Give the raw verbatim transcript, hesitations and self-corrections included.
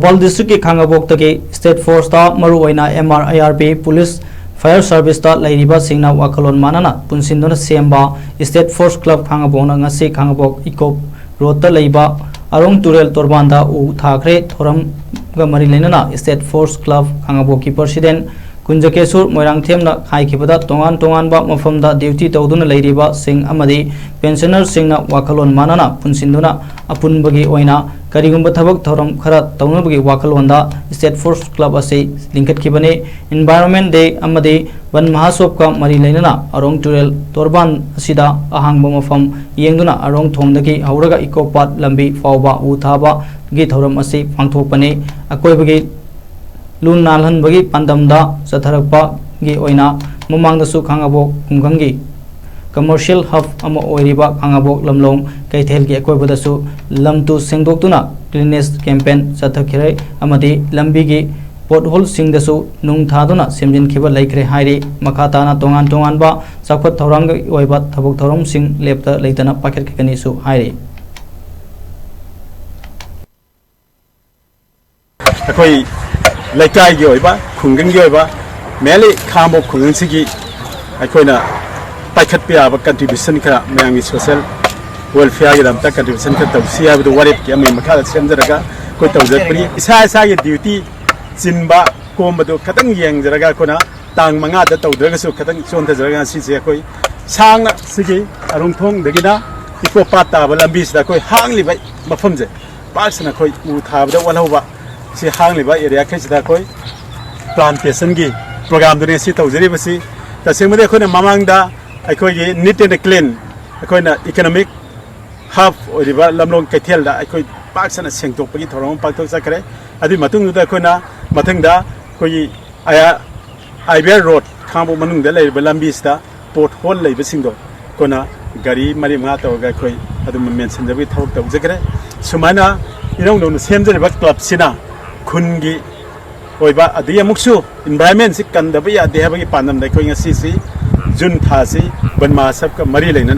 ꯊꯧꯕꯥꯜ ꯗꯤꯁꯇ꯭ꯔꯤꯛꯀꯤ ꯈꯥꯉꯕꯣꯛꯇꯒꯤ ꯁ꯭ꯇꯦꯠ ꯐꯣꯔꯁꯇ ꯃꯔꯨꯑꯣꯏꯅ M R ꯑꯥꯏ R B, police, Fire ꯁꯥꯔꯚꯤꯁꯇ ꯂꯩꯔꯤꯕꯁꯤꯡꯅ ꯋꯥꯈꯜꯂꯣꯟ ꯃꯥꯟꯅꯅ ꯄꯨꯟꯁꯤꯟꯗꯨꯅ ꯁꯦꯝꯕ ꯁ꯭ꯇꯦꯠ ꯐꯣꯔꯁ ꯀ꯭ꯂꯕ ꯈꯥꯉꯕꯣꯛꯅ ꯉꯁꯤ ꯈꯥꯉꯕꯣꯛ ꯏꯀꯣꯞ ꯔꯣꯗꯇ ꯂꯩꯕ ꯑꯔꯣꯡ ꯇꯨꯔꯦꯜ ꯇꯣꯔꯕꯥꯟꯗ ꯎ ꯊꯥꯈ꯭ꯔꯦ꯫ ꯊꯧꯔꯝꯒ ꯃꯔꯤ ꯂꯩꯅꯅ ꯁ꯭ꯇꯦꯠ ꯐꯣꯔꯁ ꯀ꯭ꯂꯕ ꯈꯥꯉꯕꯣꯛꯀꯤ ꯄ꯭ꯔꯁꯤꯗꯦꯟ ꯀꯨꯟꯖꯀꯦꯁꯣꯔ ꯃꯣꯏꯔꯥꯡꯊꯦꯝꯅ ꯍꯥꯏꯈꯤꯕꯗ, ꯇꯣꯉꯥꯟ ꯇꯣꯉꯥꯟꯕ ꯃꯐꯝꯗ ꯗ꯭ꯌꯨꯇꯤ ꯇꯧꯗꯨꯅ ꯂꯩꯔꯤꯕꯁꯤꯡ ꯑꯃꯗꯤ ꯄꯦꯟꯁꯅꯔꯁꯤꯡꯅ ꯋꯥꯈꯜꯂꯣꯟ ꯃꯥꯟꯅꯅ ꯄꯨꯟꯁꯤꯟꯗꯨꯅ ꯑꯄꯨꯟꯕꯒꯤ ꯑꯣꯏꯅ ꯀꯔꯤꯒꯨꯝꯕ ꯊꯕꯛ ꯊꯧꯔꯝ ꯈꯔ ꯇꯧꯅꯕꯒꯤ ꯋꯥꯈꯜꯂꯣꯟꯗ ꯁ꯭ꯇꯦꯠ ꯐꯣꯔꯁ ꯀ꯭ꯂꯕ ꯑꯁꯤ ꯂꯤꯡꯈꯠꯈꯤꯕꯅꯤ꯫ ꯏꯟꯚꯥꯏꯔꯣꯟꯃꯦꯟ ꯗꯦ ꯑꯃꯗꯤ ꯕꯟ ꯃꯍꯥꯁꯣꯞꯀ ꯃꯔꯤ ꯂꯩꯅꯅ ꯑꯔꯣꯡ ꯇꯨꯔꯦꯜ ꯇꯣꯔꯕꯥꯟ ꯑꯁꯤꯗ ꯑꯍꯥꯡꯕ ꯃꯐꯝ ꯌꯦꯡꯗꯨꯅ ꯑꯔꯣꯡ ꯊꯣꯡꯗꯒꯤ ꯍꯧꯔꯒ ꯏꯀꯣ ꯄꯥꯠ ꯂꯝꯕꯤ ꯐꯥꯎꯕ ꯎ ꯊꯥꯕꯒꯤ ꯊꯧꯔꯝ ꯑꯁꯤ ꯄꯥꯡꯊꯣꯛꯄꯅꯤ꯫ ꯑꯀꯣꯏꯕꯒꯤ ꯂꯨ ꯅꯥꯜꯍꯟꯕꯒꯤ ꯄꯥꯟꯗꯝꯗ ꯆꯠꯊꯔꯛꯄꯒꯤ ꯑꯣꯏꯅ ꯃꯃꯥꯡꯗꯁꯨ ꯈꯥꯉꯕꯣꯛ ꯈꯨꯡꯒꯪꯒꯤ ꯀꯃꯔꯁꯤꯌꯦꯜ ꯍꯕ ꯑꯃ ꯑꯣꯏꯔꯤꯕ ꯈꯥꯉꯕꯣꯛ ꯂꯝꯂꯣꯡ ꯀꯩꯊꯦꯜꯒꯤ ꯑꯀꯣꯏꯕꯗꯁꯨ ꯂꯝ ꯇꯨ ꯁꯦꯡꯗꯣꯛꯇꯨꯅ ꯀ꯭ꯂꯤꯅꯦꯁ ꯀꯦꯝꯄꯦꯟ ꯆꯠꯊꯈ꯭ꯔꯦ ꯑꯃꯗꯤ ꯂꯝꯕꯤꯒꯤ ꯄꯣꯠꯍꯣꯜꯁꯤꯡꯗꯁꯨ ꯅꯨꯡ ꯊꯥꯗꯨꯅ ꯁꯦꯝꯖꯤꯟꯈꯤꯕ ꯂꯩꯈ꯭ꯔꯦ ꯍꯥꯏꯔꯤ꯫ ꯃꯈꯥ ꯇꯥꯅ ꯇꯣꯉꯥꯟ ꯇꯣꯉꯥꯟꯕ ꯆꯥꯎꯈꯠ ꯊꯧꯔꯥꯡꯒꯤ ꯑꯣꯏꯕ ꯊꯕꯛ ꯊꯧꯔꯝꯁꯤꯡ ꯂꯦꯞꯇ ꯂꯩꯇꯅ ꯄꯥꯏꯈꯠꯀꯅꯤꯁꯨ ꯍꯥꯏꯔꯤ꯫ ꯑꯩꯈꯣꯏ ꯂꯩꯀꯥꯏꯒꯤ ꯑꯣꯏꯕ, ꯈꯨꯡꯒꯪꯒꯤ ꯑꯣꯏꯕ, mainly ꯈꯥꯉꯕꯣꯛ ꯈꯨꯡꯒꯪꯁꯤꯒꯤ ꯑꯩꯈꯣꯏꯅ ꯄꯥꯏꯈꯠꯄ ꯌꯥꯕ contribution ꯈꯔ, ꯃꯌꯥꯝꯒꯤ social welfare ꯒꯤꯗꯃꯛꯇ contribution ꯈꯔ ꯇꯧꯁꯤ ꯍꯥꯏꯕꯗꯨ ꯋꯥꯔꯦꯞꯀꯤ ꯑꯃꯒꯤ ꯃꯈꯥꯗ ꯁꯦꯝꯖꯔꯒ ꯑꯩꯈꯣꯏ ꯇꯧꯖꯔꯛꯄꯅꯤ꯫ ꯏꯁꯥ ꯏꯁꯥꯒꯤ duty ꯆꯤꯟꯕ ꯀꯣꯝꯕꯗꯨ ꯈꯤꯇꯪ ꯌꯦꯡꯖꯔꯒ ꯑꯩꯈꯣꯏꯅ ꯇꯥꯡ ꯃꯉꯥꯗ ꯇꯧꯗ꯭ꯔꯒꯁꯨ ꯈꯤꯇꯪ ꯆꯣꯟꯊꯖꯔꯒ ꯉꯁꯤꯁꯦ ꯑꯩꯈꯣꯏ ꯁꯥꯡꯅ ꯁꯤꯒꯤ ꯑꯔꯣꯡꯊꯣꯡꯗꯒꯤꯅ ꯏꯀꯣ ꯄꯥꯠ ꯇꯥꯕ ꯂꯝꯕꯤꯁꯤꯗ ꯑꯩꯈꯣꯏ ꯍꯥꯡꯂꯤꯕ ꯃꯐꯝꯁꯦ ꯄꯥꯛ ꯁꯟꯅ ꯑꯩꯈꯣꯏ ꯎ ꯊꯥꯕꯗ ꯋꯥꯠꯍꯧꯕ ꯁꯤ ꯍꯥꯡꯂꯤꯕ area ꯈꯩꯁꯤꯗ ꯑꯩꯈꯣꯏ plantation ꯒꯤ program ꯗꯨꯅꯦ ꯁꯤ ꯇꯧꯖꯔꯤꯕꯁꯤ꯫ ꯇꯁꯦꯡꯕꯗꯤ ꯑꯩꯈꯣꯏꯅ ꯃꯃꯥꯡꯗ ꯑꯩꯈꯣꯏꯒꯤ neat and clean, ꯑꯩꯈꯣꯏꯅ economic hub ꯑꯣꯏꯔꯤꯕ ꯂꯝꯂꯣꯡ ꯀꯩꯊꯦꯜꯗ ꯑꯩꯈꯣꯏ ꯄꯥꯛ ꯁꯟꯅ ꯁꯦꯡꯗꯣꯛꯄꯒꯤ ꯊꯧꯔꯝ ꯑꯃ ꯄꯥꯡꯊꯣꯛꯆꯈ꯭ꯔꯦ꯫ ꯑꯗꯨꯒꯤ ꯃꯇꯨꯡꯗꯨꯗ ꯑꯩꯈꯣꯏꯅ ꯃꯊꯪꯗ ꯑꯩꯈꯣꯏꯒꯤ ꯑꯌꯥ-, ꯑꯥꯏ ꯕꯤ ꯑꯥꯔ ꯔꯣꯗ ꯈꯥꯉꯕꯣꯛ ꯃꯅꯨꯡꯗ ꯂꯩꯔꯤꯕ ꯂꯝꯕꯤꯁꯤꯗ pothole ꯂꯩꯕꯁꯤꯡꯗꯣ ꯑꯩꯈꯣꯏꯅ ꯒꯥꯔꯤ ꯃꯔꯤ ꯃꯉꯥ ꯇꯧꯔꯒ ꯑꯩꯈꯣꯏ ꯑꯗꯨꯝ ꯃꯦꯟꯁꯤꯟꯖꯕꯒꯤ ꯊꯕꯛ ꯇꯧꯖꯈ꯭ꯔꯦ꯫ ꯁꯨꯃꯥꯏꯅ ꯏꯅꯧ ꯅꯧꯅ ꯁꯦꯝꯖꯔꯤꯕ club ꯁꯤꯅ ꯈꯨꯟꯒꯤ ꯑꯣꯏꯕ, ꯑꯗꯒꯤ ꯑꯃꯨꯛꯁꯨ environment ꯁꯤ ꯀꯟꯗꯕ ꯌꯥꯗꯦ ꯍꯥꯏꯕꯒꯤ ꯄꯥꯟꯗꯝꯗ ꯑꯩꯈꯣꯏ ꯉꯁꯤꯁꯤ ꯖꯨꯟ ꯊꯥꯁꯤ ꯕꯟ ꯃꯍꯥꯁꯕꯀ ꯃꯔꯤ ꯂꯩꯅꯅ